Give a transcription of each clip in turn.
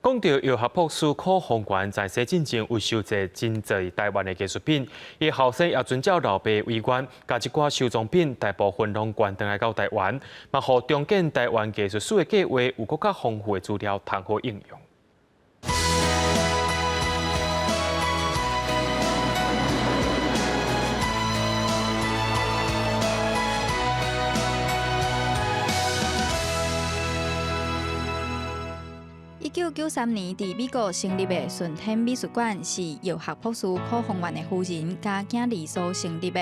講到藥學博士柯宏源在生進前有收集真濟台灣的藝術品，伊後生也遵照老爸遺願，共這寡收藏品大部分攏捐轉來到台灣，嘛予重建台灣藝術史的計劃有閣較豐富的資料通好應用。1993年，佇美國成立的順天美術館是藥學博士柯宏源的夫人佮囝兒所成立的。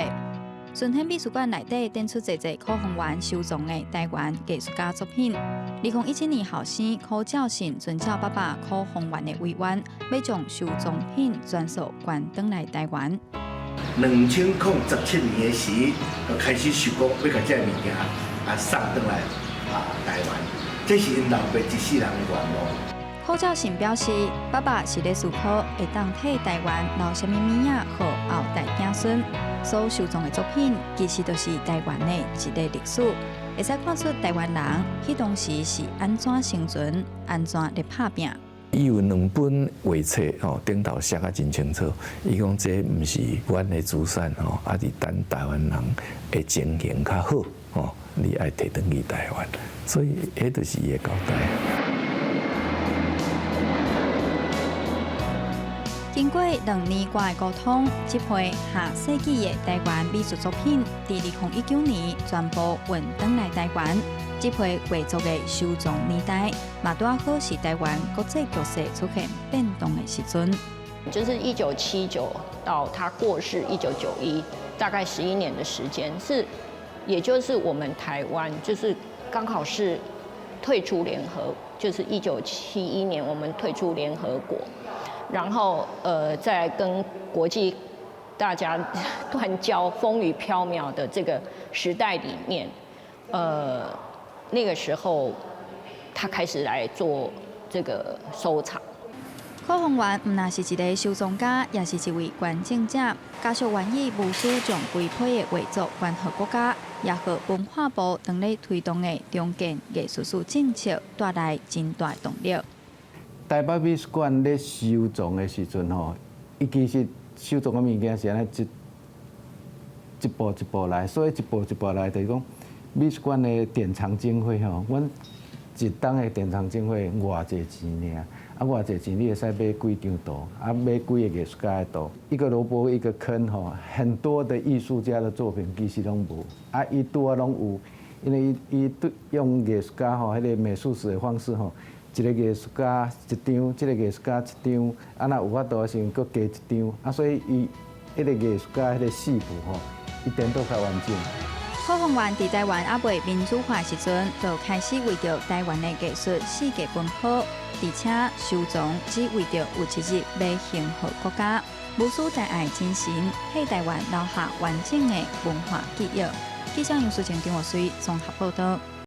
順天美術館內底展出濟濟柯宏源收藏的台灣藝術家作品。2017年，後生柯照信遵照爸爸柯宏源的遺願，欲將收藏品全數捐轉來台灣。2017年的時，就開始想講欲共這个物件啊送轉來啊台灣，這是𪜶老爸一世人的願望。柯照信表示，爸爸是咧思考會當替台灣留啥物物仔予後代子孫。所收藏的作品，其實就是台灣的一个歷史，會使看出台灣人彼當時是按怎生存，按怎咧拍拚。伊有兩本畫冊吼，頂頭寫甲真清楚。伊講這毋是阮的資產吼，啊是等台灣人的情形較好吼，你愛提轉去台灣，所以彼就是伊的交代。經過2年外的溝通，這批下世紀的台灣美術作品，佇2019年全部運轉來台灣。這批畫作的收藏年代，嘛拄好是台灣國際局勢出現變動的時陣。就是1979到他過世1991，大概11年的時間，是，也就是我們台灣就是剛好是退出聯合，就是1971年我們退出聯合國。然後，在跟國際大家斷交、風雨飄渺的這個時代裡面，那個時候他開始來做這個收藏。柯宏源毋但是一个收藏家，也是一位捐贈者。家屬願意無私將規批的畫作捐予國家，也予文化部當咧推動的重建藝術史政策帶來真大動力。台北美術館咧收藏的時陣吼，伊其實收藏的物件是按呢一一步一步來，所以一步一步來，就是講美術館的典藏經費吼，阮一冬的典藏經費偌濟錢爾，啊偌濟錢你會使買幾張圖，啊買幾個藝術家的圖，一個蘿蔔一個坑吼，很多的藝術家的作品其實攏無，啊伊拄仔攏有，因為伊伊對用藝術家吼，彼個美術史的方式吼。一個藝術家一張，這個藝術家一張，啊，若有法度的時陣，閣加一張，啊，所以伊彼個藝術家彼個系譜吼，伊顛倒較完整。柯宏源佇台灣猶未民主化時陣，就開始為著台灣的藝術四界奔跑，而且收藏只為著有一日欲還予國家，無私大愛精神，替台灣留下完整的文化記憶。記者楊淑靜、張岳水綜合報道。